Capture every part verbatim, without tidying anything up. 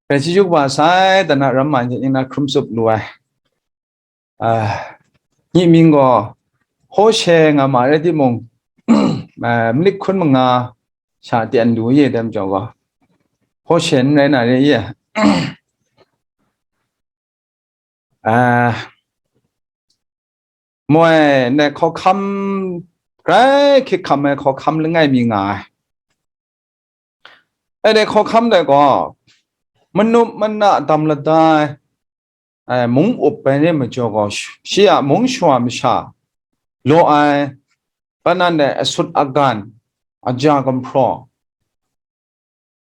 Rai chyeju kaba sai, dana ram man ning na hkrum tsup lu ai. Ah, nyi mying gaw, Hoshe nga ma rai timung, ah, malik hkun manga sha tian lu ye dem jaw gaw, Hoshe n rai na re ye. Ah, moi ne hkawhkam, grai hkik hkam ai hkawhkam langai mi nga ai. Ai dai hkawhkam dai gaw, manup mana dam lada ai, ai, mung up ai ni majaw gaw, shi a mung shawa masha law ai, panan dai asut agan, aja gumhpraw,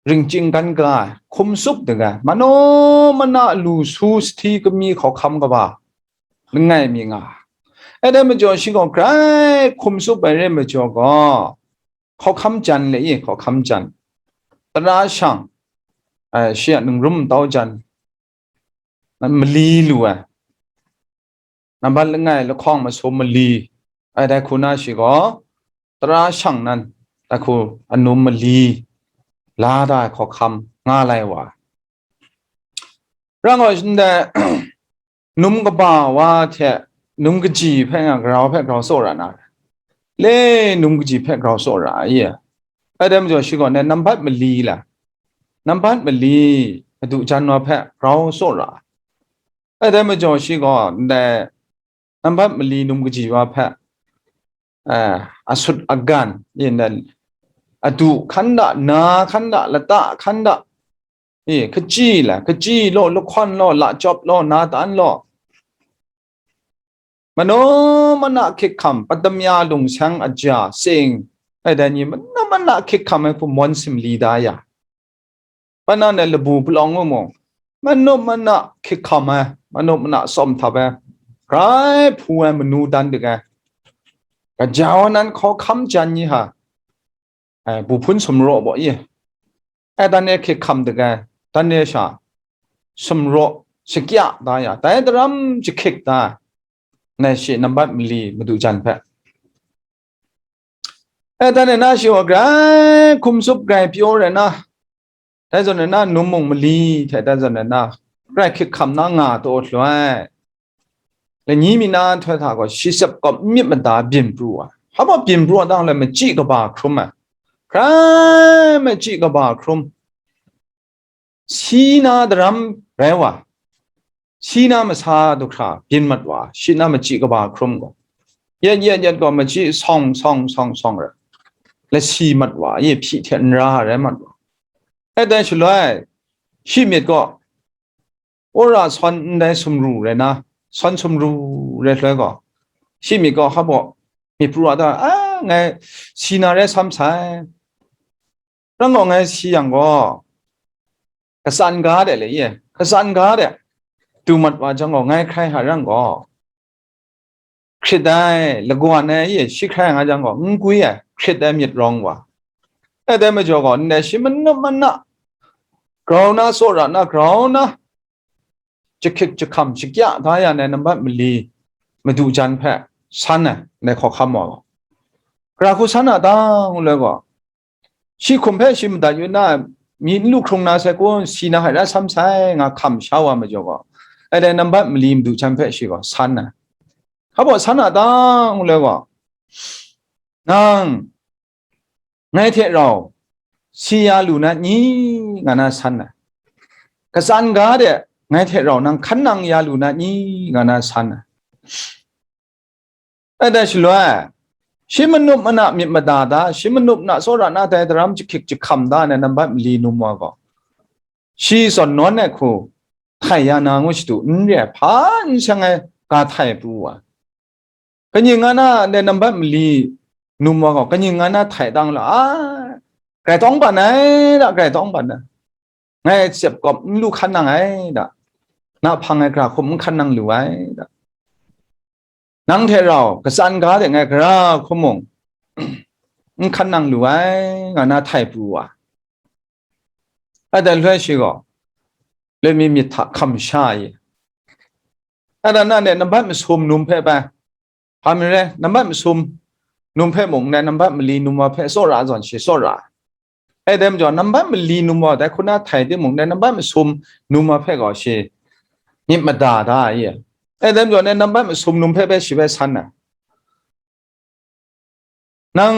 ringchying gan ga ai, hkum tsup ding ai, manu mana lu su sahti kami hkawhkam kaba langai mi nga ai. Ai dai majaw shi gaw grai hkum tsup ai re majaw gaw, hkawhkam jan le i, hkawhkam jan. Tara shang, eh, shi a ningrum tau jan, mali lu ai. Nambat langai lahkawng masum mali, ai dai hku na shi gaw, tara shang nan, dai hku anum mali, la da ai hkawhkam nga lai wa ai. Rang gaw, ndai, num kaba wa hte num kaji hpe nga grau hpe grau tsaw ra na re. Le num kaji hpe grau tsaw ra ai. Ai dai majaw shi gaw, ndai nambat mali la, nambat mali madu jan wa hpe grau tsaw ra ai. Ai dai majaw shi gaw, ndai nambat mali num kaji wa hpe, eh, asut agan, yin dan, adu hkan da, na hkan da, lata hkan da, e, kaji la, kaji law, lahkawn law, lachyawp law, natan law, manu mana hkik hkam, patama lungsang aja, sing, ai dai ni manu mana hkik hkam ai hku mawn simli da ya. Panan e labu palawng u mung, manu mana hkik hkam ai, manu mana tsawm htap ai, grai hpu ai, manu dan dik ai, gaja wa nan hkawhkam jan ni ha, ai, bu hpun sumraw baw i, ai, dan e hkik hkam dik ai, dan e sha sumraw shakya da ya, dai daram jahkik da ai, nai shi nambat mali madu jan hpe. E, dan e na shi gaw grai hkum tsup, grai pyaw rai na, dai zawn e na num mung mali hte dai zawn e na grai hkik hkam na nga taw shaloi, lani mi na nhtoi hta gaw shi tsep kawp n myit mada byin pru ai. Hpa byin pru ai dang le, machyi kaba hkrum ai, grai machyi kaba hkrum. Si na daram rai wa, si na masa du hkra byin mat wa, shi na machyi kaba hkrum gaw, yet yet yet gaw machyi sawng sawng sawng sawng rai, lasi mat wa, ye hpyi hte n ra rai mat wa. Ai dai shaloi, shi myit gaw, wora sawn ndai sumru rai na, sawn sumru rai shaloi gaw, shi myit gaw hpa baw myit pru a da, a, ngai si na rai sam sai. Rang gaw, ngai si yang gaw, katsan ga de le ye, katsan ga de, du mat wa jang gaw, ngai hkrai hta rang gaw, hkrit ai, lagawn ai ye, shi hkrai nga jang gaw, n gwi ai, hkrit ai myit rawng wa. Ai dai majaw gaw, ndai shi manup mana, grau na, tsawra na, grau na, jahkik jahkam shakya da ya ai nambat mali madu jan hpe san ai, ndai hkawhkam wa gaw, gara hku san a dang ngu law gaw, shi hkum hpe shi madat yu na, mi n lu hkrung na sai kun, si na hkrai ra sam sai, nga hkam sha wa majaw gaw, ai dai nambat mali madu jan hpe shi gaw san ai. Hpa baw san a dang ngu law gaw, nang ngai hte rau si ya lu na ni, nga na san ai. Katsan ga de ngai hte rau nang hkan nang ya lu na ni, nga na san ai. Ai dai shaloi, shi manup mana myit mada da, shi manup na tsawra na dai daram jahkik jahkam da ai nambat mali num wa gaw, shi zawn nawn ai hku htai ya na ngu shadu n re ai, hpa n seng ai ga htai pru wa. Kaning nga na ndai nambat mali num wa gaw, kaning nga na htai dang la, a, grai tawng ban ai da, grai tawng ban ai. Ngai tsep kawp n lu hkan nang ai da, na hpang ai gara hkum n hkan nang lu ai da. Nang hte rau katsan ga de ngai gara hkum mung n hkan nang lu ai, nga na htai pru wa. Ai dai hpe shi gaw, loi mi myit hta hkam sha ai. Ai dan na ne, nambat masum num hpe bai, hpa mi re, nambat masum num hpe mung ne, nambat mali num wa hpe tsawra zawn shi tsawra ai. E dem jaw, nambat mali num wa dai hku na htai timung, dai nambat masum num wa hpe gaw shi myit mada da ai. E dem jaw, dai nambat masum num hpe bai shi bai san ai. Nang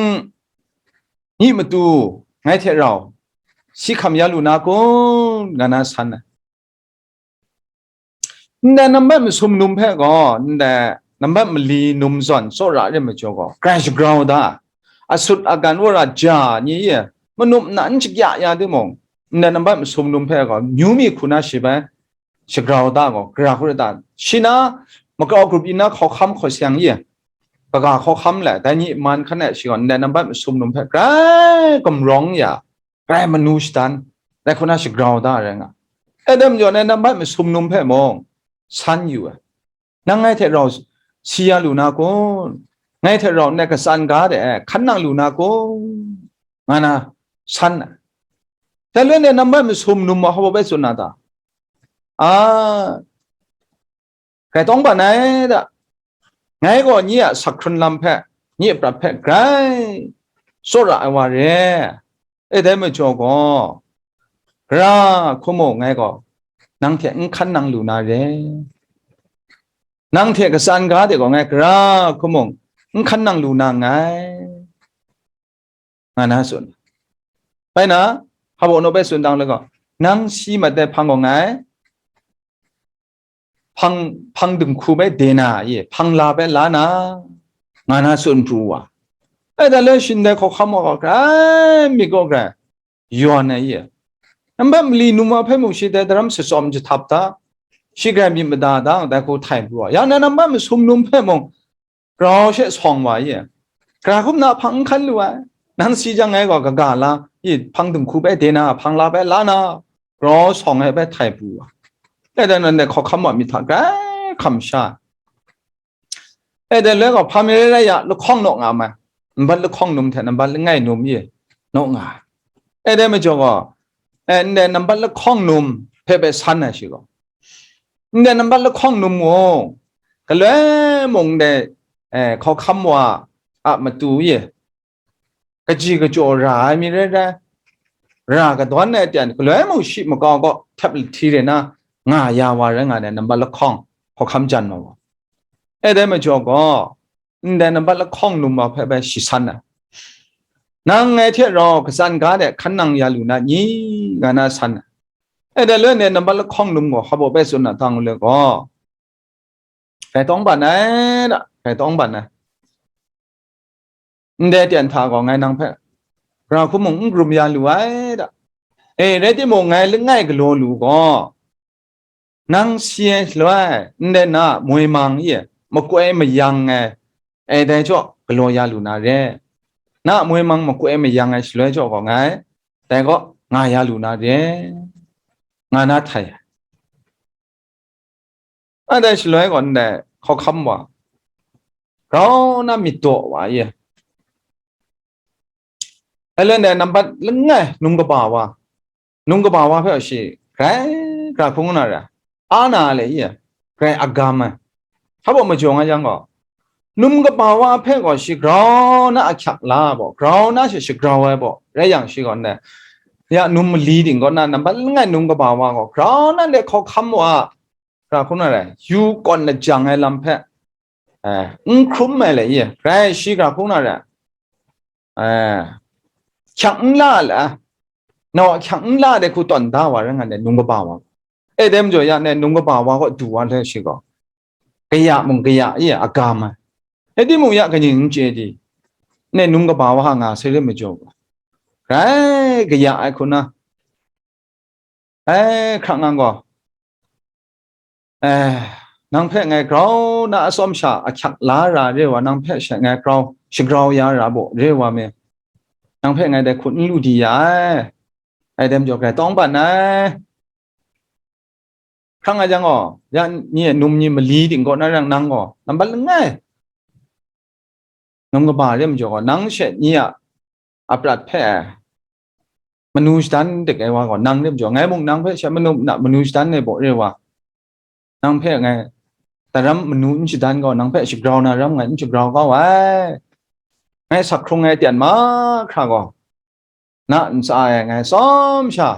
nyi matu ngai hte rau si hkam ya lu na kun, nga na san ai. Ndai nambat masum num hpe gaw, ndai nambat mali num zawn tsawra re majaw gaw, grai shagrau da, asut agan wora ja ni e, manup na n shakya ya timung, ndai nambat masum num hpe gaw, myu mi hku na shi bai shagrau da gaw, gara hku ra ta, shi na makau grup yin na hkau hkam hkaw seng e, kaga hkau hkam lai, dai ni man hkan e shi gaw, ndai nambat masum num hpe grai gumrawng ya, grai manu shadan, dai hku na shagrau da rai nga. E dem jaw, dai nambat masum num hpe mung san yu ai. Nang ngai hte rau si ya lu na kun? Ngai hte rau ndai katsan ga de hkan nang lu na kun? Nga na san ai. Dai loi ndai nambat masum num wa hpa bai tsun na ta? A, grai tawng ban ai da. Ngai gaw nye a sak hkrun lam hpe, nye a prat hpe grai tsawra ai wa re. E dai majaw gaw, gara hku mung ngai gaw nang hte n hkan nang lu na re. Nang hte katsan ga de gaw ngai gara hku mung n hkan nang lu na nngai, nga na tsun. Bai na, hpa baw naw bai tsun dang le gaw, nang si mat ai hpang gaw ngai hpang, hpang dinghku bai de na, ye, hpang la bai la na, nga na tsun pru wa. E dai le shin dai hkawhkam wa gaw grai myit gaw grai yawn ai ye. Nambat mali num wa hpe mung shi dai daram shatsawm jahtap da, shi grai myit mada da, dai hku htai pru wa. Ya na nambat masum num hpe mung grau she sawng wa ye. Gara hkum na hpang n hkan lu ai. Nang si jang ngai gaw kaga la, i hpang dinghku bai de na, hpang la bai la na, grau sawng ai bai htai pru wa. E dai nan dai hkawhkam wa myit hta grai hkam sha. E dai loi gaw, hpa mi rai rai ya, lahkawng naw nga mai. Nambat lahkawng num hte nambat langai num ye naw nga ai. E dai majaw gaw, e, ndai nambat lahkawng num hpe bai san ai shi gaw. Ndai nambat lahkawng num mung, galoi mung ndai, e, hkawhkam wa a matu ye, kaji kachyaw ra ai mi rai rai, ra kadawn ai ten galoi mung shi makau gaw htep lahti re na nga ya wa rai nga ai nambat lahkawng hkawhkam jan wa gaw. E dai majaw gaw, ndai nambat lahkawng num wa hpe bai shi san ai. Nang ngai hte rau katsan ga de hkan nang ya lu na ni, nga na san ai. E dai loi ndai nambat lahkawng num gaw hpa baw bai tsun na hta ngu le gaw, grai tawng ban ai da, grai tawng ban ai. Ndai ten hta gaw ngai nang hpe, gara hku mung n karum ya lu ai da. E, rai timung, ngai langai galaw lu gaw, nang si ai shaloi, ndai na moi mang e makoi mayang ai, e, dai jaw galaw ya lu na re. Na moi mang makoi mayang ai shaloi jaw gaw ngai, dai gaw nga ya lu na re, nga na htai ai. Ndai shaloi gaw ndai hkawhkam wa, grau na myit daw wa ye. Ai loi ndai nambat langai num kaba wa, num kaba wa hpe shi grai, gara hku ngu na ra, a na le ye, grai agam ai. Hpa baw majaw nga yang gaw, num kaba wa hpe gaw shi grau na ahkyak la ai baw, grau na she shagrau ai baw, rai yang shi gaw ndai, ya num mali ting kaw na nambat langai num kaba wa gaw, grau na ndai hkawhkam wa, gara hku na rai, yu kawn lajang ai lam hpe, eh, n hkrum ai le ye, grai shi gara hku na rai, eh, hkyang n la ai la, nau a hkyang n la ai hku tawn da wa rai nga ndai num kaba wa. E dai majaw ya ndai num kaba wa kaw du wa le shi gaw, kaya mung kaya e agam ai. E timung ya kaning n chye di, ndai num kaba wa nga sai re majaw gaw, grai kaya ai hku na, ai, hkrang ang gaw, eh, nang hpe ngai grau na atsawm sha ahkyak la ra re wa, nang hpe she ngai grau, shagrau ya ra baw re wa me. Nang hpe ngai dai hku n lu di ya ai. Ai dai majaw grai tawng ban ai. Hkrang ai jang gaw, ya ni e num ni mali ting kaw na rai yang nang gaw, nambat langai num kaba re majaw gaw, nang she ni a aprat hpe manu shadan dik ai wa gaw, nang re majaw, ngai mung nang hpe she manu na manu shadan ai baw re wa, nang hpe ngai daram manu n shadan gaw, nang hpe shagrau na ram ngai n shagrau kau ai. Ngai sak hkrung ai ten mahkra gaw, na ntsa e ngai tsawm sha,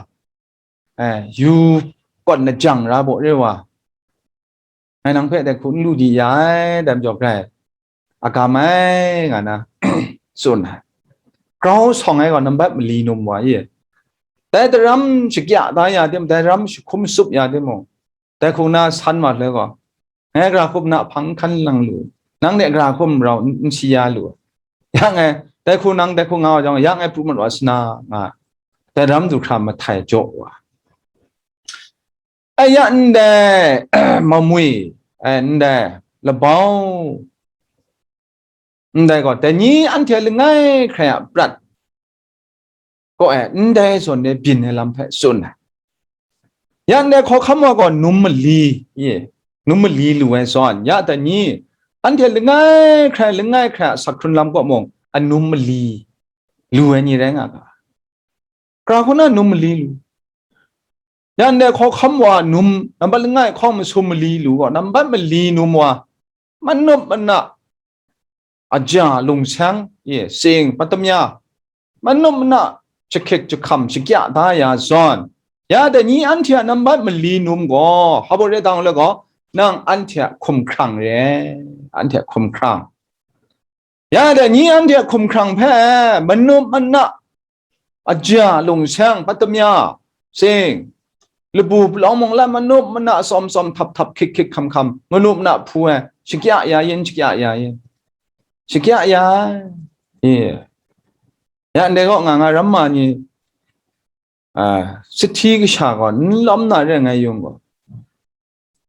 eh, yu kawn lajang ra baw re wa, ngai nang hpe dai hku n lu di ya ai, dai majaw grai a gam ai, nga na tsun ai. Grau sawng ai gaw nambat mali num wa i, dai daram shakya da ya tim, dai daram jahkum tsup ya timung, dai hku na san wa le gaw, ngai gra hkum na hpang n hkan lang lu, nang de gra hkum rau n si ya lu, ya ngai dai hku nang dai hku nga wa jang, ya ngai pru mat wa sna, nga, dai daram du hkra mahtai jaw wa. Aya ndai mamwi, ai ndai labau, ndai gaw, dai ni anhte langai hkrai a prat kaw e ndai zawn de byin ai lam hpe tsun ai. Ya ndai hkawhkam wa gaw num mali, ye, num mali lu ai zawn, ya dai ni anhte langai hkrai, langai hkrai a sak hkrun lam kaw mung, anum mali lu ai ni rai nga ga. Gra hku na num mali lu. Ya ndai hkawhkam wa num, nambat langai hkawng masum mali lu gaw, nambat mali num wa, manup mana, aja lungsang, ye, sing, patamya, manup mana, jahkik jahkam shakya da ya zawn, ya dai ni anhte a nambat mali num gaw, hpa baw re dang le gaw, nang anhte a hkum hkrang re, anhte a hkum hkrang. Ya dai ni anhte a hkum hkrang hpe manup mana, aja lungsang, patamya, sing, labu palawng mung la manup mana, tsawm tsawm htap htap hkik hkik hkam hkam, manup mana hpu ai, shakya ya yin, shakya ya yin, shakya ya, e. Ya ndai kaw nga nga ram ma ni, a, sahti kasha gaw n lawm na re ngai yung gaw,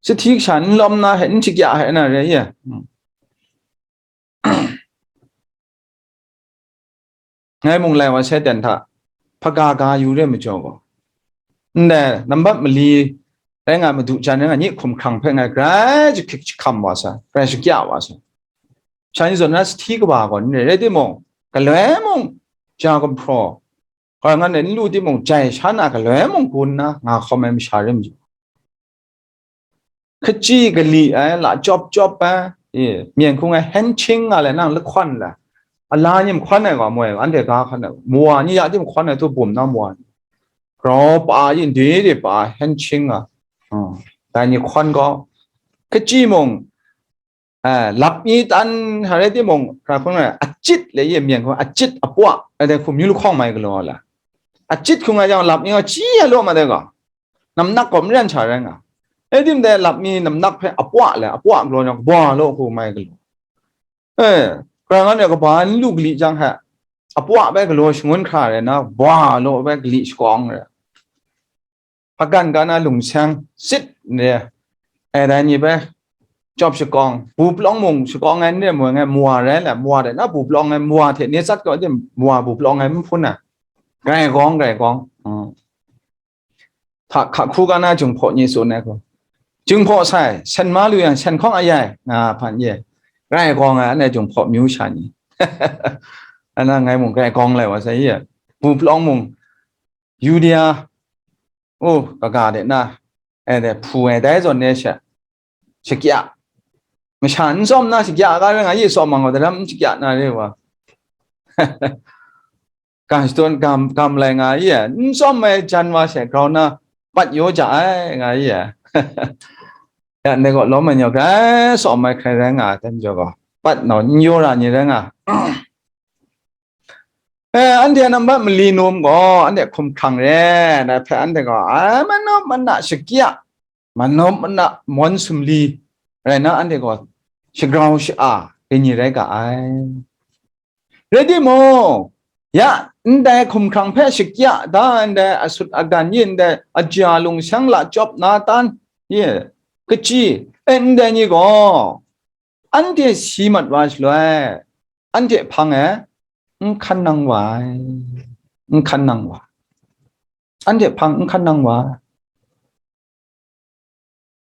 sahti kasha n lawm na hte n shakya hte na re ye. Ngai mung lai wa sai ten hta, hpaga ga yu re majaw gaw, ndai nambat mali rai nga madu jan rai nga ni hkum hkrang hpe ngai grai jahkik jahkam wa sa, grai shakya wa sa. Sha ni zawn na sahti kaba gaw n re, rai timung, galoi mung ja gumhpraw, hkoi ngan e n lu timung, jai sha na galoi mung gun na nga hkawm ai masha re majaw, hkaji kali ai, la chyawp chyawp ai, e, myen hkung ai hen ching nga le nang lahkawn le, ala ni mahkawn ai gaw moi, anhte ga hkan ai, mawa ni ya di mahkawn ai htu bum na mawa ni, grau pa yin de de pa hen ching nga, hmm, dai ni hkawn gaw, hkaji mung, eh, lap mi tan, hare timung, hkra hkun rai, achit le ye myen hkun, achit apwa, ai dai hku myu lahkawng mai galaw la. Achit hkung ai jang lap mi gaw, chi ai law ma dai gaw, namnak gaw maren sha rai nga. E tim dai lap mi namnak hpe apwa le, apwa galaw jang, bwa law hku mai galaw. Eh, hkra ngan e kaba n lu kali jang hte, apwa bai galaw shangun hkra rai na, bwa law bai kali shakawng rai. Hpagan ga na lungseng sit n re, e, dai ni bai chyawp shakawng, bu palawng mung shakawng ai n re, moi ngai mawa rai le, mawa rai na bu palawng ai, mawa hte ni tsat kaw tim, mawa bu palawng ai n hpun ai, grai gawng, grai gawng, mm. Hta hka hku ga na Jinghpaw ni tsun ai gaw, Jinghpaw sai, sen ma lu yang, sen hkawng ayai, nga hpan ye, grai gawng ai, anhte Jinghpaw myu sha ni, ana ngai mung grai gawng lai wa sai ye, bu palawng mung, Yudia, o, kaga de na, e, de, hpu ai dai zawn de she, shakya. Masha n tsawm na shakya ga rai nga, yi tsawm mang gaw, daram n shakya na re wa. Gam shadawn gam, gam lai nga ye, n tsawm ai jan wa she, grau na, pat yaw ja ai, nga ye. Ya, ndai gaw lawm ai ni gaw, grai tsawm ai hkrai rai nga ai, dai majaw gaw, pat nau n yaw ra ni rai nga. Eh, anhte a nambat mali num gaw, anhte hkum hkrang re, dai hpe anhte gaw, ai, manawp mana shakya, manawp mana mawn sumli, rai na, anhte gaw shagrau sha-a ai ni rai ga ai. Rai timung, ya, ndai hkum hkrang hpe shakya da ndai asut agan yin dai aja lungsang la chyawp na tan, ye, kaji, e, ndai ni gaw, anhte si mat wa shaloi, anhte hpang e n hkan nang wa ai, n hkan nang wa, anhte hpang n hkan nang wa.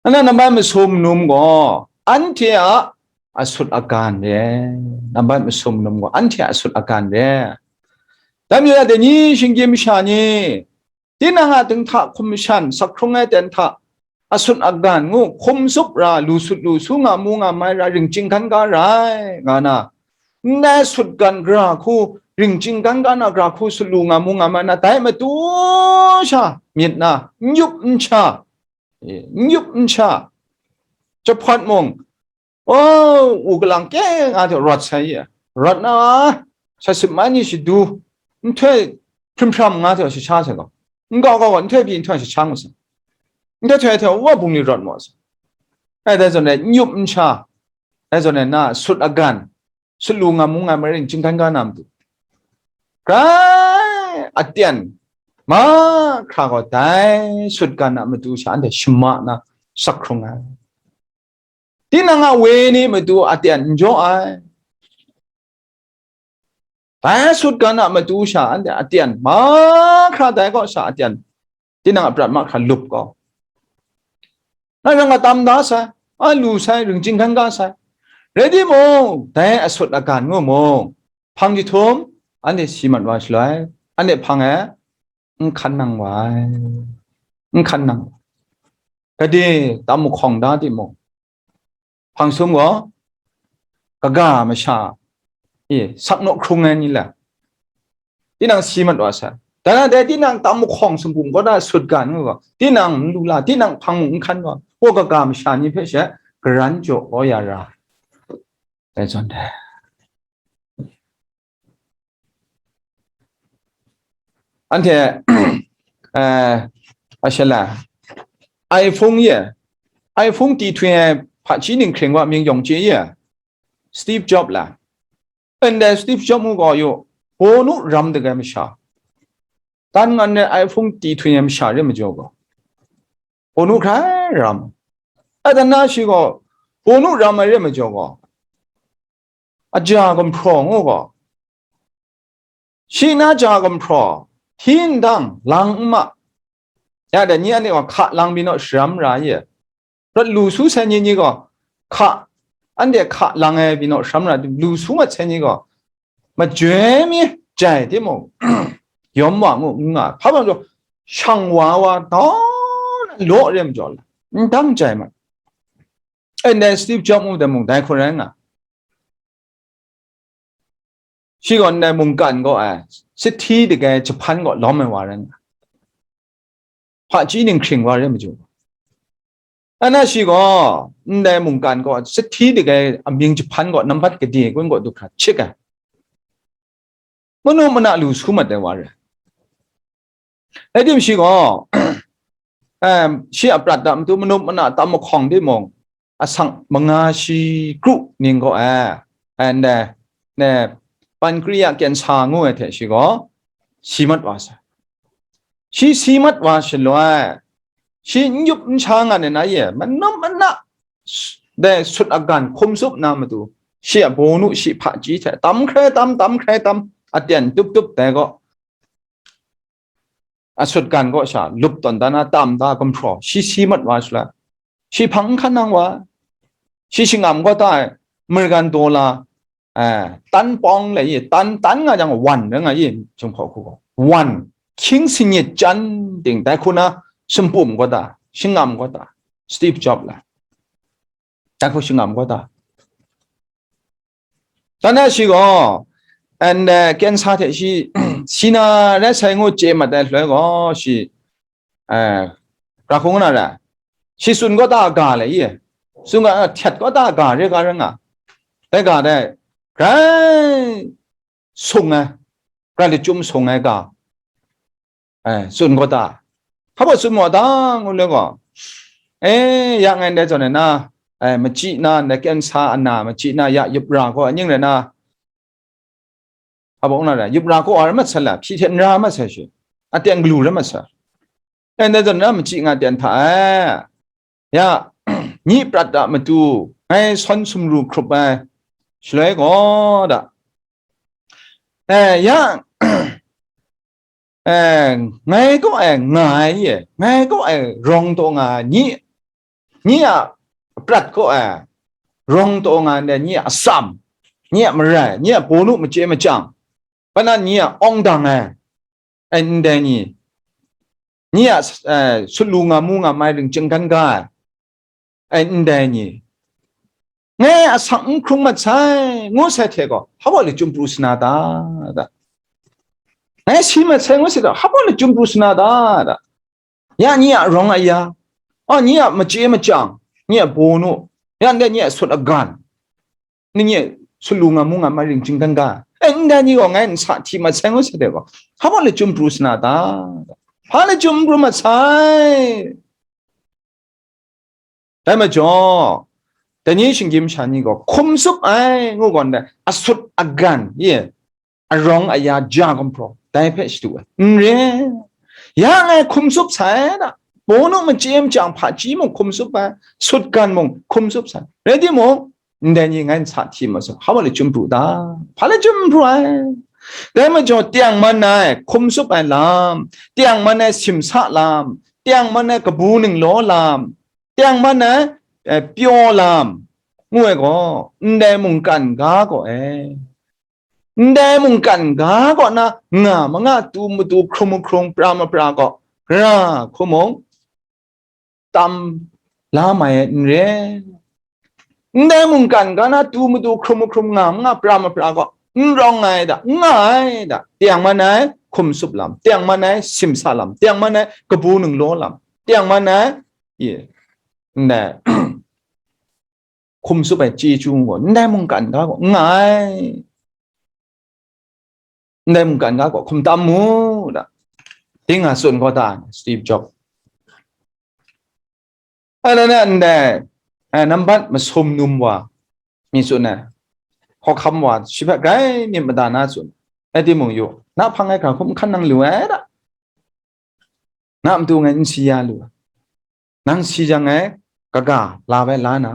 Ana nambat masum num gaw, anhte a asut agan re, nambat masum num gaw, anhte a asut agan re. Dai majaw, dai ni shinggyim masha ni, tinang a dinghta hkum mashan, sak hkrung ai ten hta, asut agan ngu hkum tsup ra, lu sut lu su nga mu nga mai ra, ring chying hkan ga rai, nga na, ndai sut gan gara hku, ringching gan ga na gara hku, sut lu nga mu nga ma na, dai matu sha myit na, n yup n sha, e, n yup n sha, jahpawt mung, o, u galang keng a hte rawt sai ye, rawt na, sa sip man ni shadu, nhtoi hprim hpram nga hte shasha sai gaw, n gau gau gaw, nhtoi pyi nhtoi shasha ngu sai, nhtoi htoi hte wa bungli rawt maw sai, ai dai zawn e, n yup n sha, dai zawn e, na sut agan, sut lu nga mu nga ma ring, chingkan ga na matu, grai aten mahkra gaw dai sut gan a matu sha anhte shama na sak hkrung ai. Tinang a wenyi matu aten n jaw ai. Dai sut gan a matu sha anhte aten mahkra dai kaw sha aten, tinang a prat mahkra lup gaw, na rai nga tam da sai, a lu sai, ringching hkan ga sai. Rai timung, dai asut agan ngu mung, hpang jahtum, anhte si mat wa shaloi, anhte hpang e, n hkan nang wa ai, n hkan nang wa ai. Gade, tam mahkawng da timung, hpang sum gaw, kaga masha, e, sak naw hkrung ai ni la, tinang si mat wa sai. Dan a dai tinang tam mahkawng sumpu gaw na sut gan ngu gaw, tinang n lu la, tinang hpang mung n hkan wa, wa kaga masha ni hpe she garan jaw kau ya ra ai zawn dai. Anhte, eh, a shala, iPhone ye, iPhone ti htwi ai hpaji ninghkring wa mying yawng chye ye, Steve Jobs la. Ndai Steve Jobs ngu gaw yu, Bawnu ram dagai masha. Tan ngan ai iPhone ti htwi ai masha re majaw gaw, Bawnu hkrai ram. Ai dan na shi gaw, Bawnu ram ai re majaw gaw, aja gumhpraw ngu gaw, shi na ja gumhpraw, hti ndang lang n ma. Ya dai ni anhte gaw hka lang byin naw sharam ra ye. Rawt lu su sai ni ni gaw, hka, anhte hka lang ai byin naw sharam ra, lu su mat sai ni gaw, majoi mi jai timung, yawm wa ngu n nga. Hpa bang jaw, shang wa wa daw na law re majaw la, n dang jai mat. Ndai Steve Jobs ngu dai mung dai hku rai nga. Shi gaw ndai mungkan gaw ai, sahti dagai jahpan gaw lawm ai wa rai nga. Hpaji ninghkring wa re maju. Ana shi gaw, ndai mungkan gaw sahti dagai amying jahpan gaw nambat gade kun gaw du hkra chik ai. Manu mana lu su mat ai wa re. Rai tim shi gaw, em, shi a prat a matu manu mana tam mahkawng timung, asak manga shi kru ning gaw ai, ai ndai, ne, pankria kensa ngu ai hte shi gaw, si mat wa sai. Shi si mat wa shaloi, shi n yup n sha nga ai na ye, manu mana, dai sut agan hkum tsup na matu, shi a bawnu shi hpaji hte tam hkrai tam, tam hkrai tam, aten tup tup dai gaw, asut gan gaw sha, lup tawn dan a tam da gumhpraw, shi si mat wa shaloi, shi hpang n hkan nang wa, shi shingam gaw ta ai, American dollar, eh, tan pawng le i, tan, tan nga jang wan rai nga i, Jinghpaw hku gaw. Wan, hkying singnyit jan ting, dai hku na, sumpu gaw ta, shingam gaw ta, Steve Jobs la. Dai hku shingam gaw ta. Dan a shi gaw, and, eh, kensa hte shi, si na rai sai ngu chye mat ai shaloi gaw, shi, eh, ra hkung na ra, shi tsun gaw ta ga le i, tsun ga, eh, htyat gaw ta ga re ga rai nga, dai ga dai, grai sung ai, grai lachyum sung ai ga, eh, tsun gaw ta. Hpa baw tsun maw ta ngu le gaw, eh, ya ngai ndai zawn ai na, eh, machyi na, ndai kensa ana machyi na, ya yup ra gaw, ning rai na, hpa baw na ra, yup ra gaw, a ra mat sai la, hpyi hte n ra mat sai shi, aten galu ra mat sai. Eh, ndai zawn na machyi nga ten hta ai. Ya, nyi prat a matu, ngai sawn sumru hkrup ai, shaloi gaw da. Eh, ya, eh, ngai kaw e nga ai, ngai kaw e rawng taw nga ai, nyi, nyi a prat kaw e rawng taw nga ai, nyi a atsam, nyi a marai, nyi a bawnu machye machyang, hpa na nyi a awng dang ai, ai ndai ni, nyi a, eh, sut lu nga mu nga mai ring chyinggan ga ai, ai ndai ni, Ngai asak n hkrung mat sai, ngu sai hte gaw, hpa baw lachyum pru sa na ta? Ngai si mat sai, ngu sai gaw, hpa baw lachyum pru sa na ta? Ya ni a arawng aya, a, ni a machye machyang, ni a bawnu, ya ndai ni a sut agan, ni a sulu nga mu nga ma ring chingdan ga, e, ndai ni gaw ngai n sa hti mat sai, ngu sai hte gaw, hpa baw lachyum pru sa na ta? Hpa lachyum pru mat sai? Dai majaw, dai ni shinggyim sha ni gaw hkum tsup ai ngu gaw ndai, asut agan, ye, arawng aya ja gumhpraw, dai hpe shadu ai. N re, ya ngai hkum tsup sai da, bawnu machye machyang hpaji mung hkum tsup ai, sut gan mung hkum tsup sai. Rai timung, ndai ni ngai n sa hti mat sai, hpa baw lachyum pru ta? Hpa lachyum pru ai? Dai majaw, tengman ai hkum tsup ai lam, tengman ai simsa lam, tengman ai kabu ninglaw lam, tengman ai, eh, pyaw lam, ngu ai gaw, ndai mungkan ga gaw e, ndai mungkan ga kaw na nga manga tu matu hkrum hkrung pra mapra gaw, gara hku mung tam la mai ai n re. Ndai mungkan ga na tu matu hkrum hkrum nga manga pra mapra gaw, n rawng ai da, n nga ai da, tengman ai hkum tsup lam, tengman ai simsa lam, tengman ai kabu ninglaw lam, tengman ai, ye, ndai hkum tsup ai chyeju gaw, ndai mungkan ga gaw n nga ai. Ndai mungkan ga gaw hkum tam mu da. Ting a tsun gaw ta, Steve Jobs. Ai, na, na, ndai, ai, nambat masum num wa, mi tsun ai. Hkawhkam wa, shi hpe grai myit mada na tsun. Rai timung yu, na hpang ai hkra hkum n hkan nang lu ai da. Na matu ngai n si ya lu ai. Nang si jang ngai kaga la bai la na,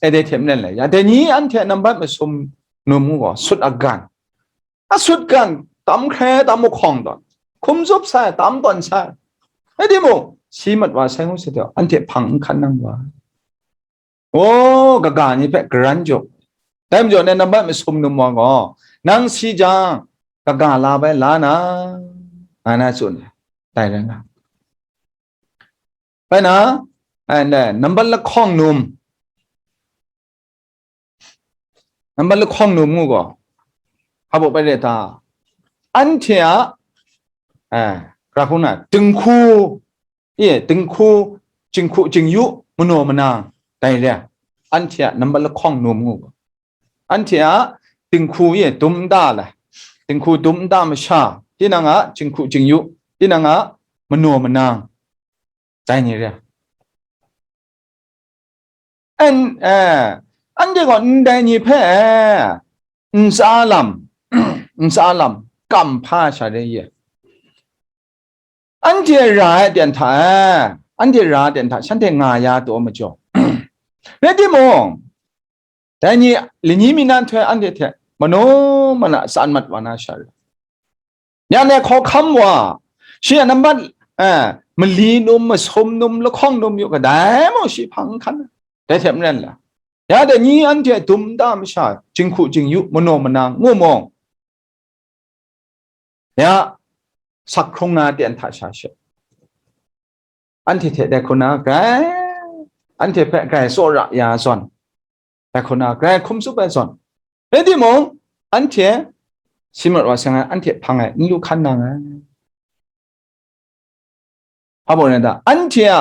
e, dai hte maren lai. Ya, dai ni anhte nambat masum num ngu gaw, sut agan, asut gan, tam hkrai tam mahkawng tawn, hkum tsup sai, tam tawn sai. Rai timung, si mat wa sai ngu sai hte, anhte hpang n hkan nang wa. O, kaga ni hpe karan jaw. Dai majaw, nang nambat masum num wa gaw, nang si jang, kaga la bai la na, nga na tsun ai. Dai rai nga. Bai na, ai, ndai, nambat lahkawng num. Nambat lahkawng num ngu gaw, hpa baw bai re ta? Anhte a, eh, ra hkung na, dinghku, e, dinghku, jinghku jingyu, manaw manang, dai re ai. Anhte a nambat lahkawng num ngu gaw, anhte a dinghku, e, dum nta lai, dinghku dum nta masha, tinang a jinghku jingyu, tinang a manaw manang, dai ni re ai. An, eh, anhte gaw ndai ni hpe, eh, ntsa lam, ntsa lam, kam hpa sha re ye. Anhte ra ai aten hta, eh, anhte ra ai aten hta, shanhte nga ya taw majaw. Rai timung, dai ni, lani mi na nhtoi anhte hte, manu mana tsan mat wa na sha re. Ya ne hkawhkam wa, shi a nambat, eh, mali num, masum num, lahkawng num yu kadai mung shi hpang n hkan, dai hte maren la. Ya dai ni anhte dum nta masha, jinghku jingyu, manaw manang, ngu mung, ya, sak hkrung na aten hta sha she, anhte hte dai hku na grai, anhte hpe grai tsawra ya zawn, dai hku na grai hkum tsup ai zawn, rai timung, anhte si mat wa sai ngai, anhte hpang e n lu hkan nang ai. Hpa baw rai ta? Anhte a,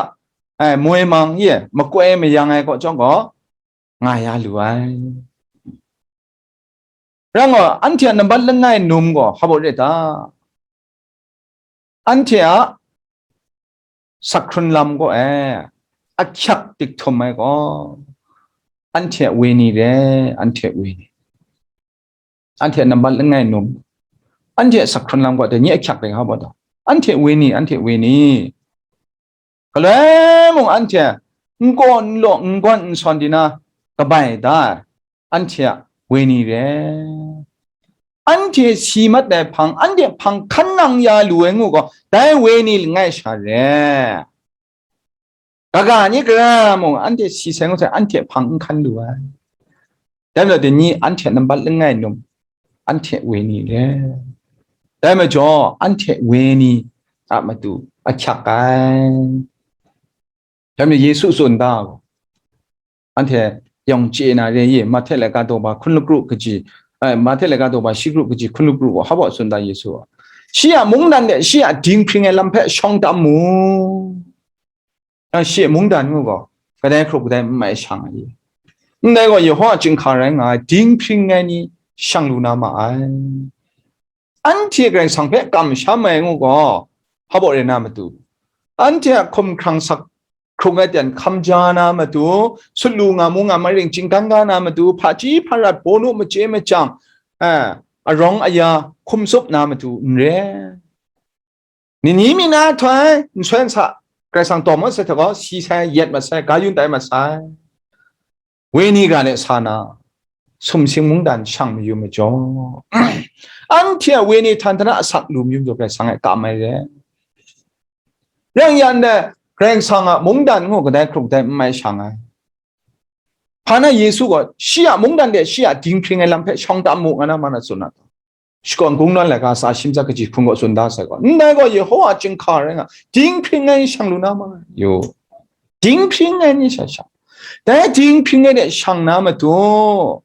ai, moi mang ye, makoi mayang ai kaw chyawm gaw, nga ya lu ai. Rai gaw, anhte a nambat langai num gaw, hpa baw rai ta? Anhte a sak hkrun lam gaw e, ahkyak dik htum ai gaw, anhte a wenyi re, anhte a wenyi. Anhte a nambat langai num, anhte a sak hkrun lam gaw, dai ni ahkyak dai hpa baw ta? Anhte a wenyi, anhte a wenyi. Galoi mung anhte n kaw n law, n gawn n sawn di na kabai da ai, anhte a wenyi re. Anhte si mat ai hpang, anhte hpang hkan nang ya lu ai ngu gaw, dai wenyi langai sha re. Kaga ni gara mung anhte si sai ngu sai, anhte hpang n hkan lu ai. Dai majaw, dai ni anhte nambat langai num, anhte wenyi re. Dai majaw, anhte wenyi a matu ahkyak ai. Dai majaw, Yesu tsun da gaw, anhte yawng chye na re ye, Mahte laika daw ba hkun lakru kaji, eh, Mahte laika daw ba shi kru kaji hkun lakru gaw, hpa baw tsun da Yesu gaw, shi a mungdan de shi a dinghpring ai lam hpe shawng tam mu. A, shi a mungdan ngu gaw, kadai hkrup kadai n mai shang ai. Ndai gaw, Yehowa chyinghka rai nga ai, dinghpring ai ni shang lu na ma ai. Anhte Karai Kasang hpe kamsham ai ngu gaw, hpa baw rai na matu, anhte a hkum hkrang sak hkrung ai ten hkam ja na matu, sut lu nga mu nga maring, chinggang ga na matu, hpaji hparat, bawnu machye machyang, eh, arawng aya hkum tsup na matu n re. Nini mi na htoi, nsoi nsa, Karai Kasang taw masai hta gaw, si sai, yet masai, ga yun tai masai. Wenyi ga le sa na, sumsing mungdan shang mayu majaw, anhte a wenyi htan hta na asak lu mayu majaw, Karai Kasang e kam ai re. Yang yan de, Karai Kasang a mungdan ngu kadai hkrup dai n mai shang ai. Hpa na Yesu gaw, shi a mungdan de shi a dinghpring ai lam hpe shawng tam mu, nga na ma na tsun na. Shakawn Kungdawn laika sa shim tsat kaji hkun gaw tsun da sai gaw, ndai gaw Yehowa chyinghka rai nga, dinghpring ai shang lu na ma yu. Dinghpring ai ni sha shang. Dai dinghpring ai de shang na matu,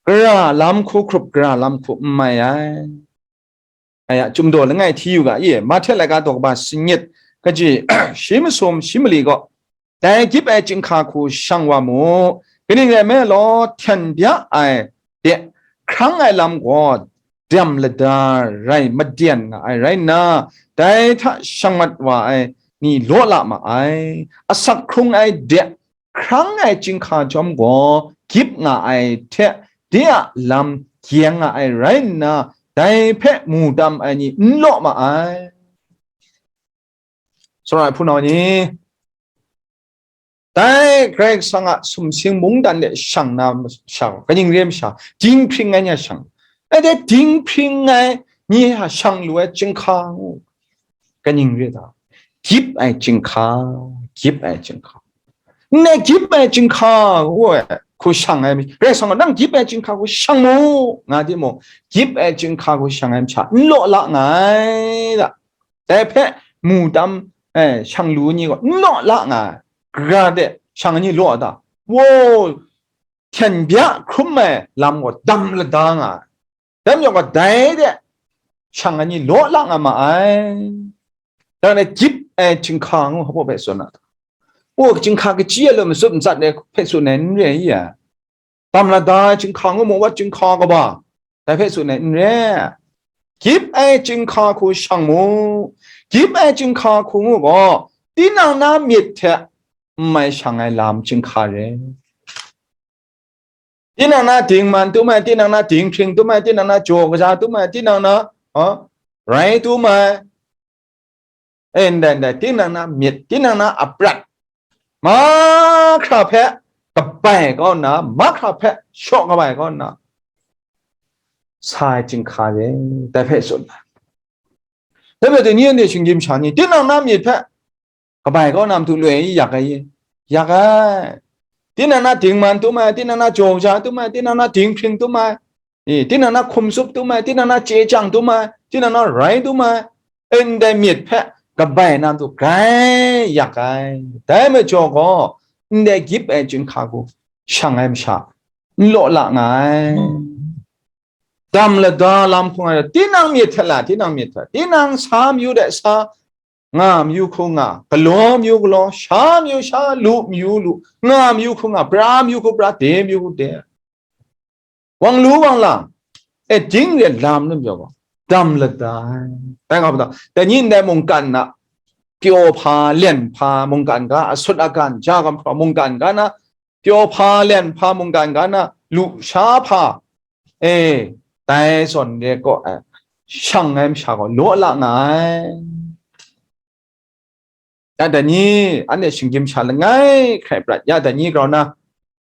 gara lam hku hkrup, gara lam hku n mai ai. Aya, Chyum daw langai hti yu ga, i, Mahte laika daw kaba sanit, kaji, shi masum, shi mali gaw, dai gyip ai chyinghka hku shang wa mu, kaning rai nme law, hten bya ai de hkrang ai lam gaw, dam lada rai maden nga ai rai nna, dai hta shang mat wa ai ni law la ma ai, asak hkrung ai de hkrang ai chyinghka jawm gaw, gyip nga ai hte, de a lam gyeng nga ai rai nna, dai hpe mu tam ai ni n law ma ai. Sara ai hpunau ni, dai Karai Kasang a sumsing mungdan de shang na masha, kaning re masha, dinghpring ai ni a shang, ai de dinghpring ai ni a shang lu ai chyinghka ngu, kaning re ta? Gyip ai chyinghka, gyip ai chyinghka. Ndai gyip ai chyinghka ngu ai hku shang ai, Karai Kasang gaw, nang gyip ai chyinghka hku shang mu, nga timung, gyip ai chyinghka hku shang ai masha n law la nga ai da. Dai hpe mu tam, eh, shang lu ni gaw n law la nga ai. Gara de shang ai ni law a ta? Wo, hten bya hkrum ai lam gaw dam lada nga ai. Dai majaw gaw, dai de shang ai ni law la nga ma ai. Dan e, gyip ai chyinghka ngu hpa baw hpe tsun na ta? O, chyinghka kachyi ai law, matsut matsat ai hpe tsun ai n re i? Dam lada ai chyinghka ngu, mawat chyinghka kaba, dai hpe tsun ai n re. Gyip ai chyinghka hku shang mu. Gyip ai chyinghka hku ngu gaw, tinang na myit hte n mai shang ai lam chyinghka re. Tinang na dingman tum ai, tinang na dinghpring tum ai, tinang na jaw kaja tum ai, tinang na, a, rai tum ai, e, ndai ndai, tinang na myit, tinang na aprat, mahkra hpe kabai kau nna, mahkra hpe shaw kabai kau nna, sa ai chyinghka re, dai hpe tsun ai. Dai hpe dai ni anhte shinggyim sha ni, tinang na myit hpe kabai kau na matu loi yak ai, yak ai. Tinang na dingman tum ai, tinang na jaw kaja tum ai, tinang na dinghpring tum ai, e, tinang na hkum tsup tum ai, tinang na chye chyang tum ai, tinang na rai tum ai, ndai myit hpe kabai na matu grai yak ai. Dai majaw gaw, ndai gyip ai chyinghka hku shang ai masha n law la nga ai. Dam lada lam hku nga ai, tinang myit hte la, tinang myit hte, tinang sa mayu de sa, nga mayu hku nga, galaw mayu galaw, sha mayu sha, lu mayu lu, nga mayu hku nga, pra mayu hku pra, de mayu hku de. Wang lu wang lang, e, ding re lam nu majaw gaw, dam lada ai. Dai nga hpa ta? Dai ni ndai mungkan na pyaw hpa, len hpa, mungkan ga asut agan, ja gumhpraw mungkan ga na, pyaw hpa, len hpa, mungkan ga na, lu sha hpa, e, dai zawn re gaw, e, shang ai masha gaw law la nga ai. Ya dai ni, anhte shinggyim sha langai hkrai prat, ya dai ni grau na,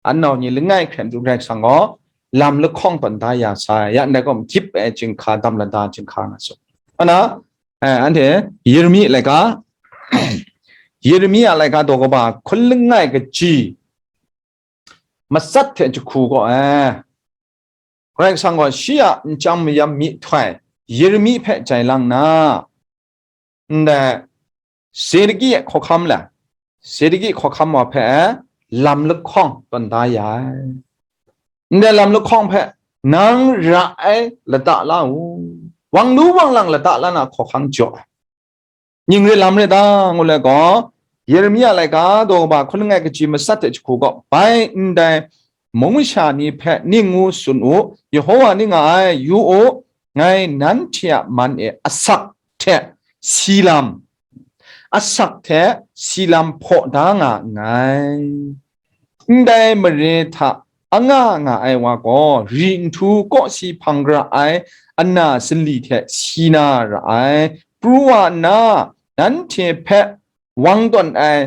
an nau ni langai hkrai matu Karai Kasang gaw lam lahkawng tawn da ya sai, ya ndai gaw, gyip ai chyinghka, dam lada chyinghka nga tsun. Ana, eh, anhte Yeremi laika, Yeremi a laika daw kaba hkun langai kaji, matsat hte jahku gaw, eh, Karai Kasang gaw shi a nchyang mayam myihtoi Yeremi hpe jai lang nna, ndai Sedeki hkawhkam le, Sedeki hkawhkam wa hpe lam lahkawng tawn da ya ai. Ndai lam lahkawng hpe nang ra ai lata la u, wang lu wang lang lata la na hkawhkang jaw ai. Ning re lam re ta, ngu let gaw, Yeremia laika daw kaba hkun langai kaji matsat hte jahku gaw, bai ndai mung masha ni hpe ning ngu tsun u, Yehova ning nga ai, yu u, ngai nanhte a man e asak hte si lam, asak hte si lam hpaw da nga nngai. Ndai mare hta anga nga ai wa gaw, ri nhtu kawsi hpang gara ai ana sali hte si na ra ai, pru wa nna, nanhte hpe wang tawn ai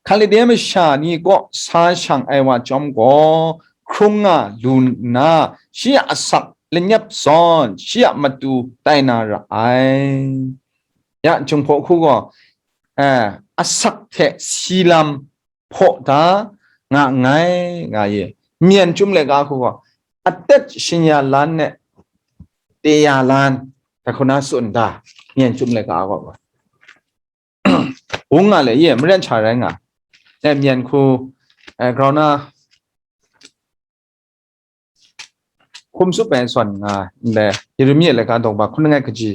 Hkalide masha ni kaw sa shang ai wa chyawm gaw, hkrung nga lu nna, shi a asak lanyap zawn, shi a matu tai na ra ai. Ya, Jinghpaw hku gaw, eh, asak hte si lam hpaw da nga nngai, nga ye. Myen chyum laika hku gaw, atet shinya lan ne, teya lan, dai hku na tsun da, myen chyum laika gaw. Wung nga le, ye, maren cha rai nga. E, myen hku, e, grau na, hkum tsup ai zawn nga, ndai, Yeremia laika daw kaba hkun langai kaji,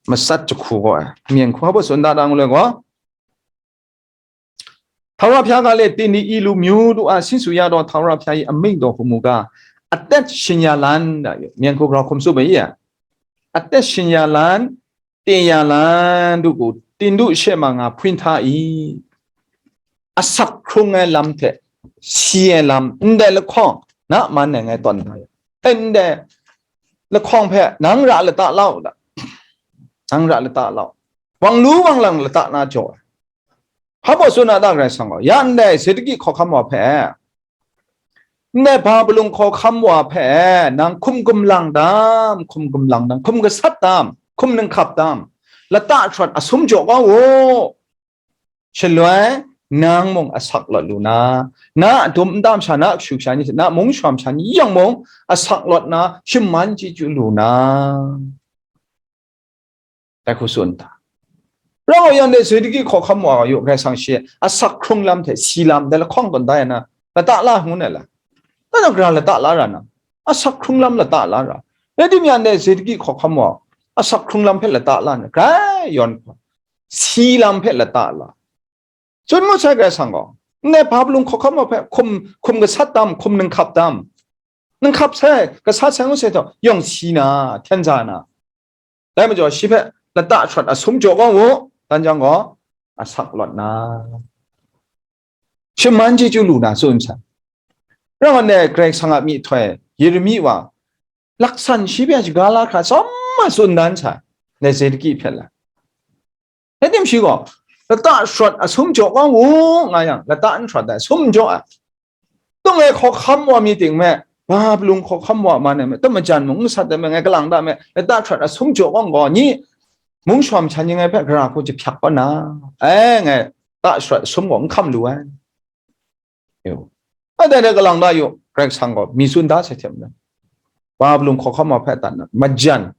matsat jahku gaw, e, myen hku hpa tsun da da ngu le gaw. ထာဝရဘုရားကလည်း၊ သင်သည် ဤလူမျိုးတို့အား ဆင့်ဆိုရသော ထာဝရဘုရား၏ အမိန့်တော်ဟူမူကား၊ အသက်ရှင်ရာလမ်း၊ ဒါ မျံခူ grau hkum tsup ai, အသက်ရှင်ရာလမ်း၊ တင်ရာလမ်းတို့ကို သင်တို့ရှေ့မှာ ငါဖွင့်ထား၏။ Asak hkrung ai lam hte si ai lam, ndai lahkawng na man e ngai tawn da ya. Ndai lahkawng hpe nang ra lata la u da. Nang ra lata la u. Wang lu wang lang lata na jaw ai. Hpa baw tsun a ta, Karai Kasang gaw, ya ndai Zedeki hkawhkam wa hpe, ndai Babilon hkawhkam wa hpe nang hkum gumlang dam, hkum gumlang dam, hkum gasat dam, hkum ninghkap dam, lata shawt asum jaw kau u. Shaloi, nang mung asak lawt lu na, na a dum nta masha, na a kashu kasha ni hte, na a mung shawa masha ni yawng mung asak lawt na, shaman chyeju lu na. Dai hku tsun ta. Rau yang de Zedeki hkawhkam wa yu, Karai Kasang shi asak hkrung lam hte si lam, dai lahkawng tawn da ya na, lata la ngu na la. Na na gara lata la ra na, asak hkrung lam lata la ra. Rai timung, ya de Zedeki hkawhkam wa, asak hkrung lam hpe lata la na, grai yawn hkawm, si lam hpe lata la. Tsun ngut sai, Karai Kasang gaw, ndai Babilon hkawhkam wa hpe hkum, hkum gasat dam, hkum ninghkap dam. Ninghkap sai, gasat sai ngut sai htaw, yawng si na, hten za na. Dai majaw, shi hpe lata shawt asum jaw kau u, dan jang gaw, asak lawt na, shaman chyeju lu na tsun sai. Rau nna Karai Kasang a myihtoi, Yeremi wa, laksan shi hpe shaga la hkra tsawm ma tsun dan sai, ndai Zedeki hpe la. Rai tim shi gaw, lata shawt asum jaw kau u, nga yang, lata n shawt ai, sum jaw ai. Tung e hkawhkam wa mi ting me, Babilon hkawhkam wa man ai me, tam majan mung n sat ai me, ngai kalang da me, lata shawt asum jaw kau gaw, ni mung shawa masha ni ngai hpe gara hku jahpyak kau na, ai, ngai lata shawt asum gaw n hkam lu ai. Yu. Ai dai dai kalang da yu, Karai Kasang gaw mi tsun da sai hte maren, Babilon hkawhkam wa hpe dan na, majan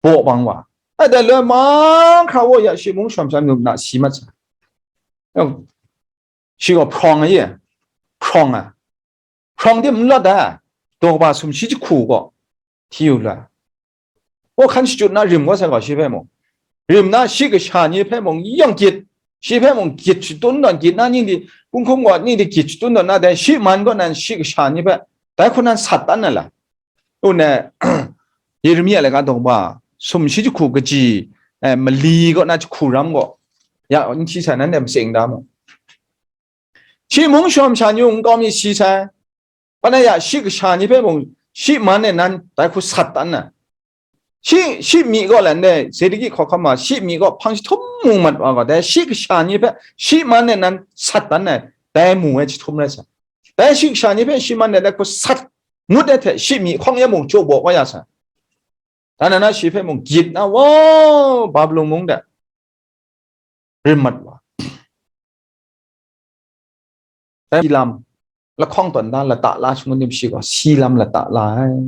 baw bang wa. Ai dai loi mahkra wa ya, shi mung shawa masha ni na si mat sai. Shi gaw hprawng ai, hprawng ai. Hprawng de n lawt ai. Daw kaba sumshi jahku gaw hti yu la. Wa hkan shachyut na rim kau sai gaw, shi hpe mung, rim na shi kasha ni hpe mung yawng gyit, shi hpe mung gyit shatun tawn, gyit na ning di, kung hkum gaw ning di gyit shatun tawn na, dai shi man kaw nan shi kasha ni hpe dai hku nan sat tan na la. U ne, Yeremia laika daw kaba, sumshi jahku kaji, eh, mali kaw na jahku ram gaw, ya, n hti sai, nanhte matsing da mu. Shi mung shawa masha ni mung nkau mi si sai, panaya shi kasha ni hpe mung, shi man e nan dai hku sat tan na. Shi, shi myi kaw lan dai, Zedeki hkawhkam ma, shi myi kaw hpang jahtum mu mat wa gaw, dai shi kasha ni hpe shi man e nan sat tan na, dai mu ai jahtum rai sa. Dai shi kasha ni hpe shi man e dai hku sat ngut ai hte, shi myi hkawng ya mung jaw baw kau ya sa. Dan na na shi hpe mung gyit na, wa, Babilon mung de rim mat wa. Dai lam, lahkawng tawn da lata la shangun nim shi gaw, si lam lata la ai.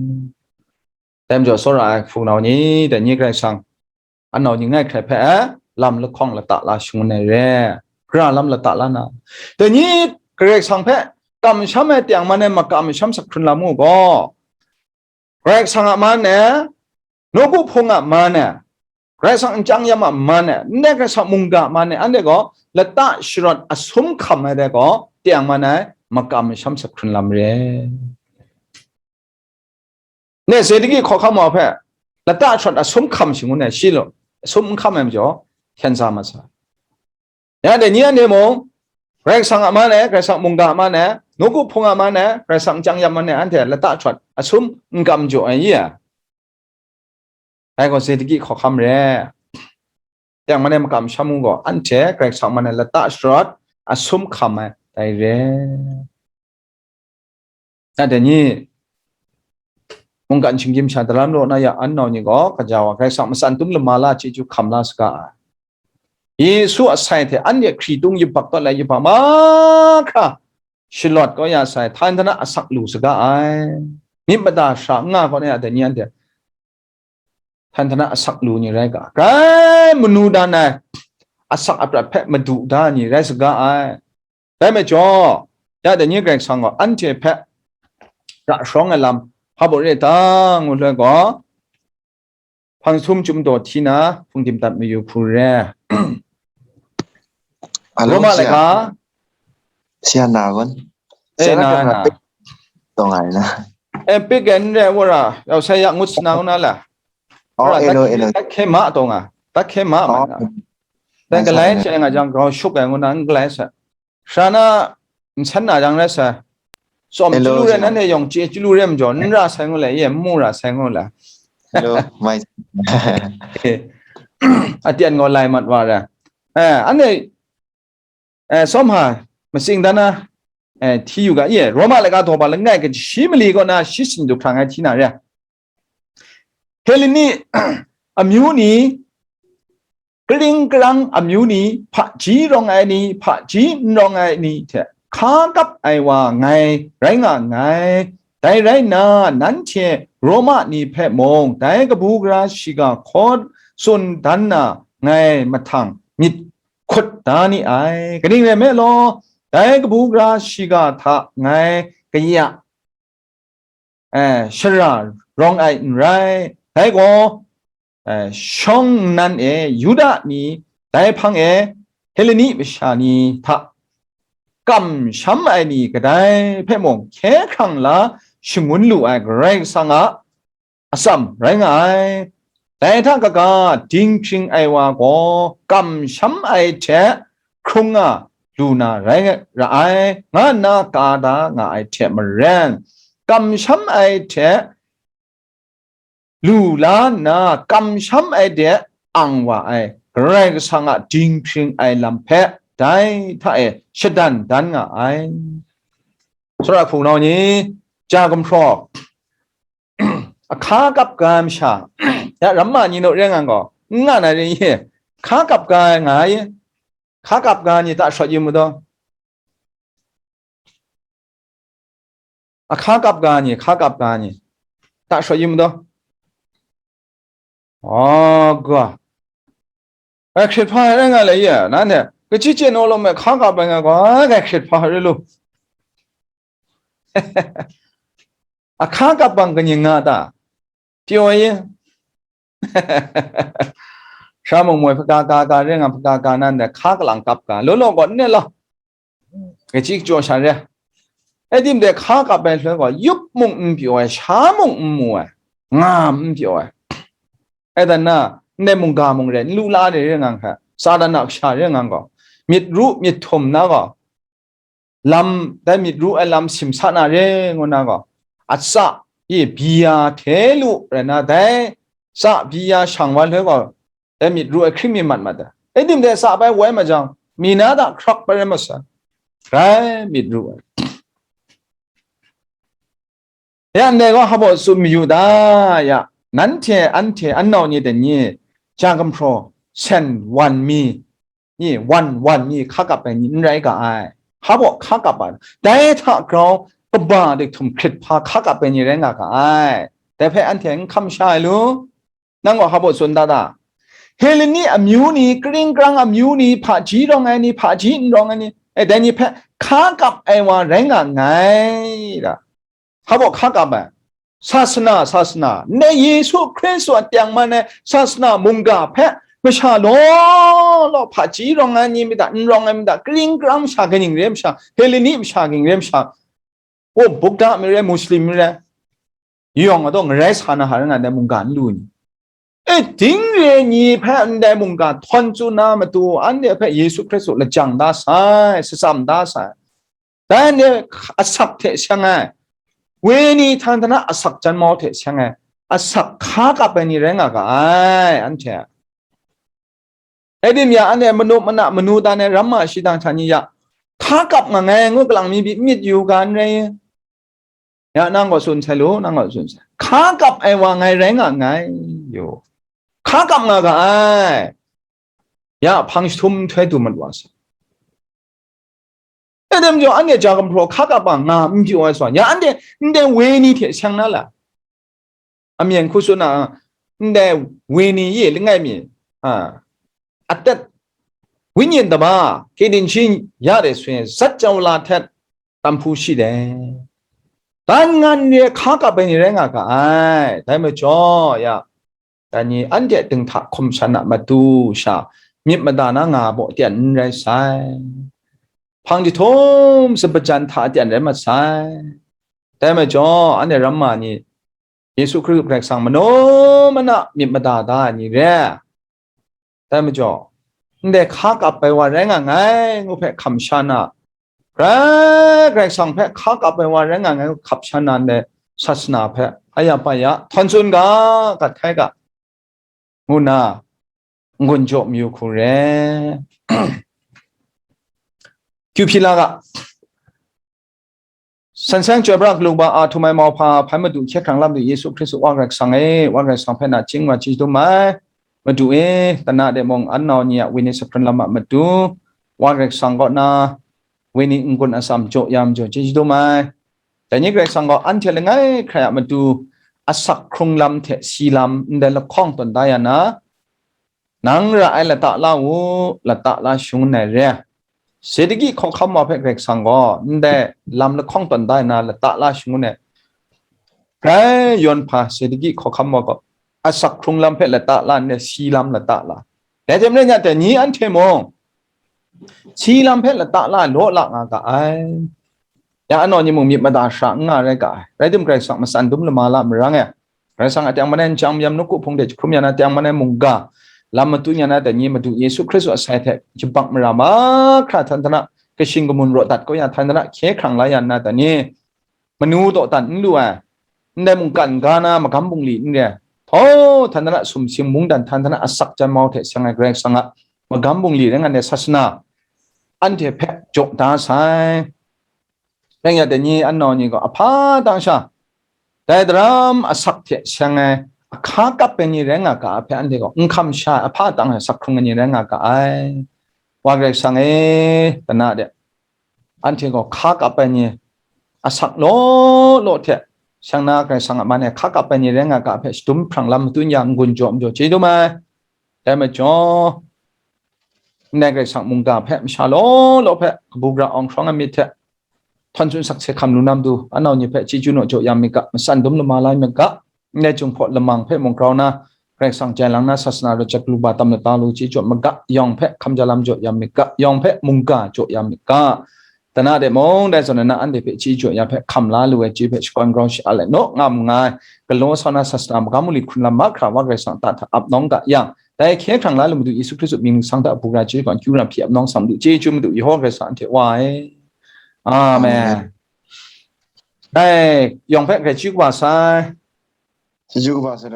Dai majaw, tsawra ai hpunau ni, dai ni Karai Kasang, anau ni ngai hkrai hpe, lam lahkawng lata la shangun ai re. Gara lam lata la na. Dai ni Karai Kasang hpe kamsham ai teng man ai makam masham sak hkrun lam u gaw, Karai Kasang a man e, nawku hpung a man e, Karai Kasang nchyang yam a man e, ndai Karai Kasang mungga a man e, anhte gaw lata sharawt asum hkam ai dai gaw, teng man ai makam masham sak hkrun lam re. Ne, Zedekiya hkawhkam wa hpe lata sharawt asum hkam shangun ai shi law, asum n hkam ai majaw, hkyen sa mat sa. Ya, dai ni anhte mung, Karai Kasang a man e, Karai Kasang mungga a man e, nawku hpung a man e, Karai Kasang nchyang yam man e, anhte lata sharawt asum n kam jaw ai i? Dai gaw Zedekiya hkawhkam re. Teng man e makam masham u gaw, anhte Karai Kasang man e lata sharawt asum hkam ai dai re. Na dai ni, mungkan shinggyim sha daram law na ya an nau ni gaw, gaja wa Karai Kasang matsan tum lama la chyeju hkam la saga ai. Yesu asai hte anhte hkritung yubak kawt lai yubak mahkra shalawt kau ya sai, htan htan na asak lu saga ai. Myit mada shara n nga kaw na ya dai ni anhte htan htan na asak lu ni rai ga, grai manu dan ai asak aprat hpe madu da ni rai saga ai. Dai majaw, ya dai ni Karai Kasang gaw anhte hpe ra sharawng ai lam hpa baw re ta ngu loi gaw, hpang jahtum chyum daw hti na hpung dim dat mayu hku re. Alo, Roma sia. Laika. Sia na gun. Eh, sia na, na, na. Pik tong ai na. Eh, pik en re, wara, yau sai ya ngut sna na la. Oh, wara, elo, tak, elo. Tak khe ma tong a. Tak khe ma, oh, man na. Dan kalai sa, sa nga jang grau shuk ai ngu na, n kalai sa. Shana, n san na jang rai sa. Som, hello, chulu rai, hello. Nan e yawng chye chulu rai majaw, n ra sai ngu le, ye, n mu ra sai ngu le. Hello, mai. Atian ngaw lai mat wa ra. Eh, ane, eh, som ha, masing dan na, eh, hti yu ga, ye, Roma laga daw ba langai kaji shi mali kaw na shi sin du hkrang ai hti na re. Heleni amyu ni, karing karang amyu ni, hpaji rawng ai ni, hpaji n rawng ai ni hte hka kap ai wa ngai rai nga nngai. Dai rai nna, nanhte Roma ni hpe mung dai kabu gara shiga hkaw tsun dan na ngai mahtang myit hkut da ni ai. Kaning rai nme law, dai kabu gara shiga hta ngai kaya eh, shara rawng ai n rai. Dai gaw, eh, shawng nnan e Yuda ni, dai hpang e Heleni masha ni hta kamsham ai ni kadai hpe mung hkye hkrang la shangun lu ai Karai Kasang a atsam rai nga ai. Dai hta kaga dinghpring ai wa gaw kamsham ai hte hkrung nga lu na rai ra ai, nga nna ka da nga ai hte maren, kamsham ai hte lu la nna, kamsham ai de ang wa ai Karai Kasang a dinghpring ai lam hpe dai hta e shadan dan nga ai. Sara hpungnau ni, ja gumhpraw, ahka kap ga ai masha, ya ramma ni naw rai nga gaw, n nga na rai ye, hka kap ga ai nga ye, hka kap ga ni ta shawt yu mu daw. Ahka kap ga ni, hka kap ga ni, ta shawt yu mu daw. Aw, ga. Grai hkrit hpa ai rai nga le ye, nanhte, kachyi chye naw lawm e hka kap ai nga gaw, grai hkrit hpa ai rai lu. Ahka kap bang kaning nga ta? Pyaw ai ye. Sha mung moi hpaka ka ka, ring a hpaka ka nan de, hka kalang kap ga. Law law gaw n ne law. Kachyi kachyaw sha re. E tim de hka kap ai hloi gaw, yup mung n pyaw ai, sha mung n mu ai, nga n pyaw ai. E dan na, ndai mungga mung re, n lu la re, re ngang hpe, Satan a kasha re ngang gaw, myit ru myit htum na gaw, lam, dai myit ru ai lam simsa na re ngu na gaw, atsa, i, bia hte lu rai na, dai tsa bia shang wa hloi gaw, dai myit ru ai hkring mi mat mat ai. E tim de tsa bai woi majang, mi na da hkrak bai rai masa, grai myit ru ai. Ya ndai gaw hpa baw tsun mayu da, ya, nanhte, anhte, annau ni de ni, ja gumhpraw, sen wan mi, ni, wan, wan mi, hka kap ai ni n rai ga ai. Hpa baw hka kap ai, dai hta grau kaba dihtum hkrit hpa hka kap ai ni rai nga ga ai. Dai hpe anhte n hkam sha ai lu? Nang gaw hpa baw tsun da ta? Heleni amyu ni, karing karang amyu ni, hpaji rawng ai ni, hpaji n rawng ai ni, e, dai ni hpe hka kap ai wa rai nga nngai, da. Hpa baw hka kap ai? Sasana, sasana, ndai Yesu Hkristu a tengman ai sasana mungga hpe masha law law, hpaji rawng ai ni myit ta, n rawng ai myit ta, karing karang masha kaning re masha, Heleni masha kaning re masha, o, Buddha mi re, Muslim mi re, yawng a taw ngarai sa na hara nga ndai mungga n lu ni. E, ding re ni hpe ndai mungga htawn tsun na matu, anhte hpe Yesu Hkristu lajang da sai, shatsam da sai. Dai anhte asak hte seng ai, wenyi htan htan a asak janmau hte seng ai, asak hka kap ai ni rai nga ga ai, anhte. Rai tim ya, anhte manu mana manu dan ai ramma shadang hta ni ya, hka kap nga nngai ngu galang mi myit yu ga n rai. Ya, nang gaw tsun sai lu, nang gaw tsun sai. Hka kap ai wa ngai rai nga nngai, yu. Hka kap nga ga ai. Ya, hpang jahtum nhtoi du mat wa sai. Dai majaw, anhte ja gumhpraw hka kap a nga n pyi ai sa, ya, anhte ndai wenyi hte seng na la? Amyen hku tsun na, ndai wenyi ye langai mi, a, atet, wenyi tama, เคยได้ยิน ya de swe, zatjawla htet tam hpu shi de. Dan ngan re hka kap ai ni rai nga ga ai. Dai majaw, ya, dai ni anhte dinghta hkum shan a matu sha, myit mada na nga baw tian n rai sai. Hpang jahtum sabajan hta tian rai mat sai. Dai majaw, anhte ramma ni, Yesu Hkristu Karai Kasang manu mana myit mada da ai ni re. Dai majaw, ndai hka kap ai wa rai nga nngai ngu hpe hkam sha na, Karai, Karai Kasang hpe hka kap ai wa rai nga nngai ngu hkap sha na ndai sasana hpe aya paya htawn tsun ga, gat hkai ga, ngu na n-gun jaw mayu hku re. Kyu hpyi la ga. San seng chyoi pra galu ba a, htum ai mauhpa hpai madu hkye hkrang lam du Yesu Hkristu Wa Karai Kasang e, Wa Karai Kasang hpe nachying wa chyeju dum ai. Madu e, tana de mung an nau ni a wini sahpran lam a matu, Wa Karai Kasang kaw na wini n-gun atsam jaw ya majaw chyeju dum ai. Dai ni Karai Kasang gaw anhte langai hkrai a matu asak hkrung lam hte si lam ndai lahkawng tawn da ya na, nang ra ai lata la u, lata la shangun ai re. Sedagi hkawhkam wa hpe Karai Kasang gaw ndai lam lahkawng tawn da ya na lata la shangun ai. Grai yawn hpa Sedagi hkawhkam wa gaw asak hkrung lam hpe lata la ndai si lam lata la. Dai hte maren ya dai ni anhte mung si lam hpe lata la law la nga ga ai. Ya anau ni mung myit mada shara n nga rai ga ai. Rai tim, Karai Kasang matsan dum lama la marang e. Karai Kasang a teng manai n chyam yam nawku hpung de jahkrum ya na teng manai mungga, lam matun ya na dai ni Madu Yesu Hkristu a sai hte yubak mara mahkra htan htan a, kashing kamun raw dat kau ya htan htan a, hkye hkrang la ya nna dai ni, manu dawdan n lu ai, ndai mungkan ga na magam bungli n re ai, htaw htan htan a sumsing mungdan htan htan a asak janmau hte seng ai Karai Kasang a magam bungli rai nga ai sasana anhte hpe jaw da sai. Rai nga dai ni, anau ni gaw ahpa tang sha, dai daram asak hte seng ai, ahka kap ai ni rai nga ga ai hpe anhte gaw n hkam sha ai, ahpa tang sha sak hkrung ai ni rai nga ga ai. Wa Karai Kasang e, tana de, anhte gaw hka kap ai ni, asak law law hte, shang na Karai Kasang a man e hka kap ai ni rai nga ga ai hpe shadum hprang lam matun ya n-gun jaw majaw chyeju dum ai. Dai majaw, ndai Karai Kasang mungga hpe masha law law hpe kabu gara awng hkrawng ai myit hte, htawn tsun sakse hkam lu na matu, anau ni hpe chyeju naw jaw ya myit ga, matsan dum lama la myit ga, ndai Jinghpaw lamang hpe mung grau na, Karai Kasang jai lang na sasana rawt jat lu ba tam lata lu chyeju myit ga, yawng hpe hkam ja lam jaw ya myit ga, yawng hpe mungga jaw ya myit ga, tana de mung dai zawn na anhte hpe chyeju ya hpe hkam la lu ai chyeju hpe shakawn grau sha-a let naw ngam nngai. Galaw sa na sasana magam bungli hkrun lam mahkra wa Karai Kasang ta hta ap nawng ga yang, dai hkye hkrang la lu Madu Yesu Hkristu mying ningsang hta bungga chyeju gaw n kyu ra hpyi ap nawng sang Madu, chyeju Madu, Yehowa Karai Kasang anhte Wa ai. Amen. Amen. Dai yawng hpe grai chyeju kaba sai. Chyeju kaba sai.